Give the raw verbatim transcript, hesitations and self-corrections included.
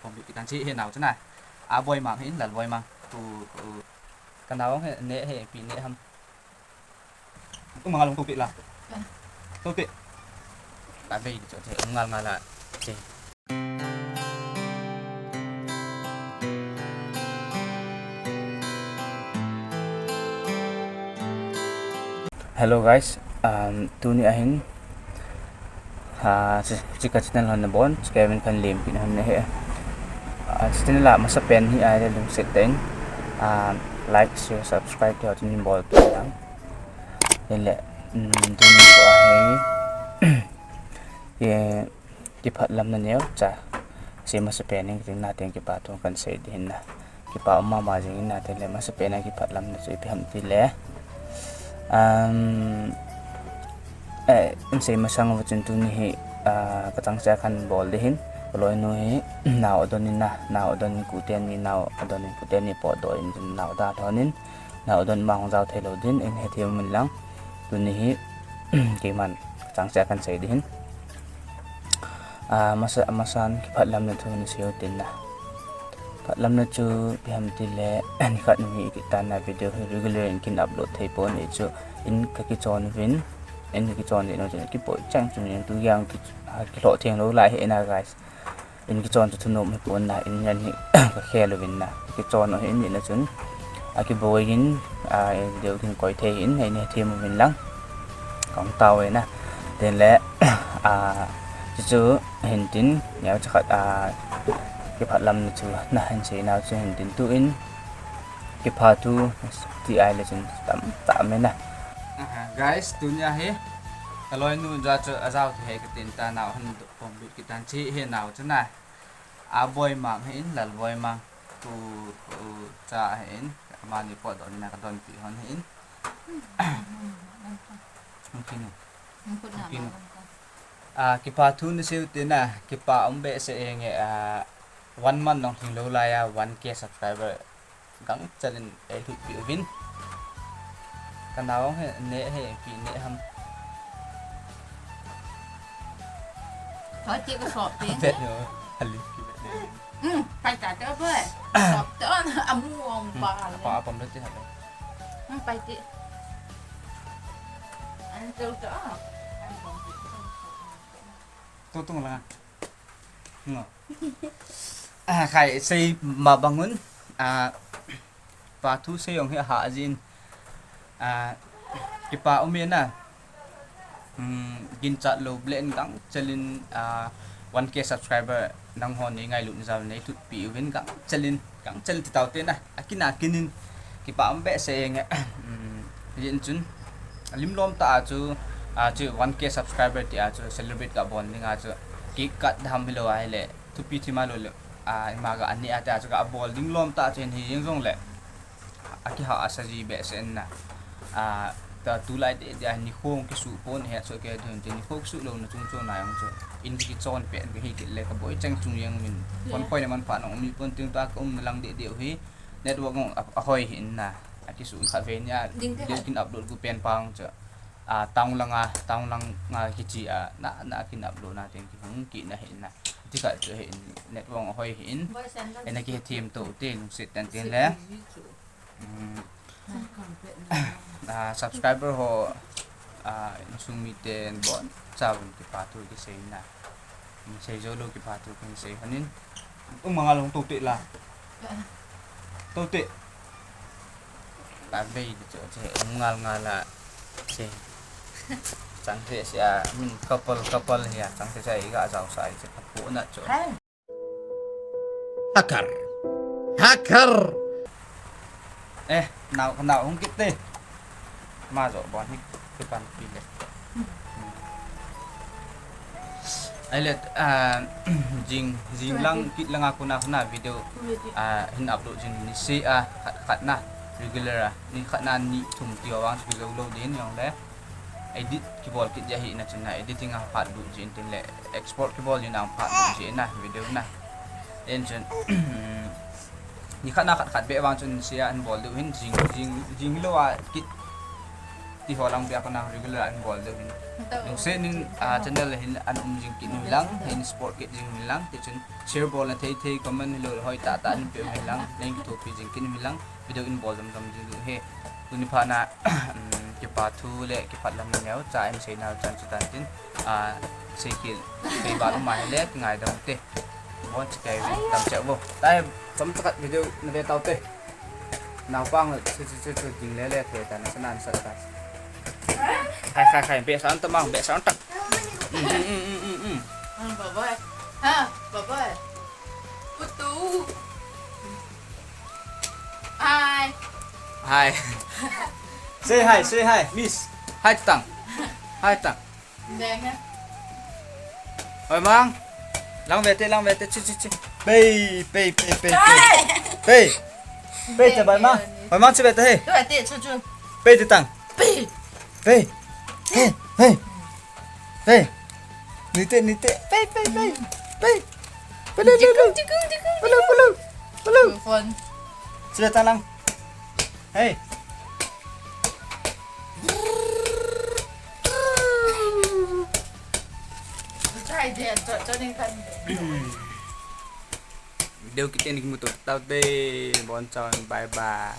Pom bit kitan chi he nau chana. A boi mang hin lal boi mang. Tu, tu. Ka nau he ne he pi ne ham. Tu mangal hung tu pi la. Tu pi. La bei di cho che ngal ngal la. Che. Hello guys, um, tuni ahin, ha, chi, chi ka channel hon nabon, chi Kevin kan lem kin hon ne he. Ah, chi channel a masa pen hi ai le lungset tah in, ah, like, share, subscribe te ho chun bol pi lang. Then le, um, tuni ko ahi, ye, Kiphatlamna neocha. Sei masa pen in, kin na teng kipa thu kan sei ding hin na. Kipa um mama jing in na teng le masa pen a kiphatlamna chu ipi ham ti le. Um, eh, in sei masang va chun tuni hi, ah, ka chang cha kan bol ding hin. Ka loinu hi, nau adon in na, nau adon in kuten ni, nau adon in kuten ni po do in, nau da thon in. Nau adon ma hung jao thei lou din, in hethem un lang. Tuni hi, keiman, chang cha kan sei ding hin. Ah, masa, masan, kiphatlamna thu ni sei u tin na. Phatlamna chu, ipi ham ti le, nikhat ni kitan na video hi regular in kin upload thei pon e chu, in ka kichon uvin, in ka kichon uvin, chu kipoi chang chu ni tu yang ki, ah, kilhoh theng lou lai hi na guys. In kichon chu thunom hi pon na, in ngen hi ka khel uvin na. Kichon u hi in ni na chun. A kiboi in, a, in deu kin koi thei in, in hethem uvin lang. Kong tao e na. Then le, a, chu chu hin tin, neocha khat, a, kiphatlamna chu na hin sei nau chu hin tin tu in. Kipha thu ti ai le chun tam tam e na. Aha, guys, tuni a hi. Ka loinu ja chu a jao thei ka tin ta nau hin Pom bit kitan chi he nau chana. A boi mang hin, lal boi mang. Tu, tu cha hin, amani po don na ka don pi hon hin. Hung kin u. Hung kin u. A, kipa thu ni sei u tin na, kipa um behseh e nge, a, one month nong hin lou lai a, one K subscriber. Gangchel in ei lhut pi uvin. Ka nau he, ne he, pi ne ham. Thoi ti ka sop ti. Bet no, halin ki bet ne. Hmm, pai ta te boy. Sop te on, amu ong pa. Hmm, pa pom le ti ha. Hmm, pai ti. An tu tu. Tu tu la. Ngo. Ah, khai sei ma bang un. Ah, pa thu sei ong hi ha jin. Ah, kipa um e na. Hmm, ginchat lou ble in gangchel in, ah, one K subscriber nangho nei ngailut na jal nei lhut pi uvin gangchel in. Gangchel ti tau te na, a kin a kin in, kipa um behseh e nge, um, yin chun, a lim lom ta a chu, a chu one K subscriber ti a chu celebrate ka bol ding a chu, cake cut dam hi lou a hi le, thupi thim a lou le, a, ima ka ani a ti a chu ka bol ding lom ta a chu hin hi jing jong le, a kiha a sa ji behseh in na, a, ta tulai te, te a ni khong kisu pon he chu ke dun te ni khong kisu lou na chung chung na jong chu, in kichon pe, hi kit le ka boi cheng chung jeng min, phone khoi na man pha nong um pon ting ta ka um na lang de de hi. Network ngong a, a hoi hi in na. A kisu kha ve nia. Ding te video hai. Kin upload gu pen pang cha. A town lang a, town lang a kichi a na, na kin upload na teng ki hung ki na hi in na. Ti kha chu hi in network a hoi hi in. Voice and love. Ena ki thim to te lungset tan tin le. Mm. Ah, subscriber ho, ah, insung miten bon, chavun kipa thu kisei na. Sei jou lou kipa thu kisei hanin. Ung mangal ung tu te la. Tu te. La bei di cho che, ung ngal ngal la. Che. Chang che sia, min couple, couple hia, chang che sia iga jao sai che, kapu na cho. Hai. Hacker. Hacker. Eh, nau, nau hung kit te. Ma jo bon hi kipan pi le. Ai le, ah, jing, jing lang kit lang a kuna, kuna video, ah, hin upload jing ni se a, khat, khat na, regular a, ni khat na ni thum ti vang video lo din jong le. Edit kibol kit jeh ahi na chun na editing a phat lut jin tin le export kibol jin a phat lut jin na video na. En chun ni khat na khat khat be vang chun sia an bol deu hin jing jing jing lo a kit Ti ho lang bia ko nang regular an bol deu hin. Lungset in, ah, channel hin an um jing kit u lang, hin support kit jing u lang, ti chun share bol na thei thei, comment hilou hoi tah tah in pe u lang, leng kithopi jing kit u lang, video in bol jom jom jing u he. Tuni phat na, um, kipa thu le kipah lam neo cha in sei nau chan chu tan tin, ah, sei kit, sei ba ma le, ngaidam te. Bon chi kai tam che bo. Tai, tam chakat video na ve tau te. Naupang chu, chu, chu, chu, ding le le, thei ta, na sa, na sa ta. Khai, khai, khai, be sa an ta mang, be sa an ta. Mm, mm, mm, mm, mm, mm. Ah, bye bye. Ha, bye bye. Putu. Hi. Hi. Say hi, say hi, miss. Hi, Tang. Hi, Tang. Deng a. Hoi mang. Lang ve te, lang ve te, chi, chi, chi. Pei, pei, pei, pei, pei. Ai! Pei. Pei te bai mang. Hoi mang chi ve te he. Tu ve te, chu, chu. Pei te tang. Pei. Pei. Hey, hey. Pei. Ni te, ni te. Pei, pei, pei. Pei. Pei, le, le, le. Chiku, chiku, chiku. Pei, le, pei, le. Pei, le. Phone. Chi ve tang lang. Hey. Video kiti ni kimuto tau te, bon chon, bye bye.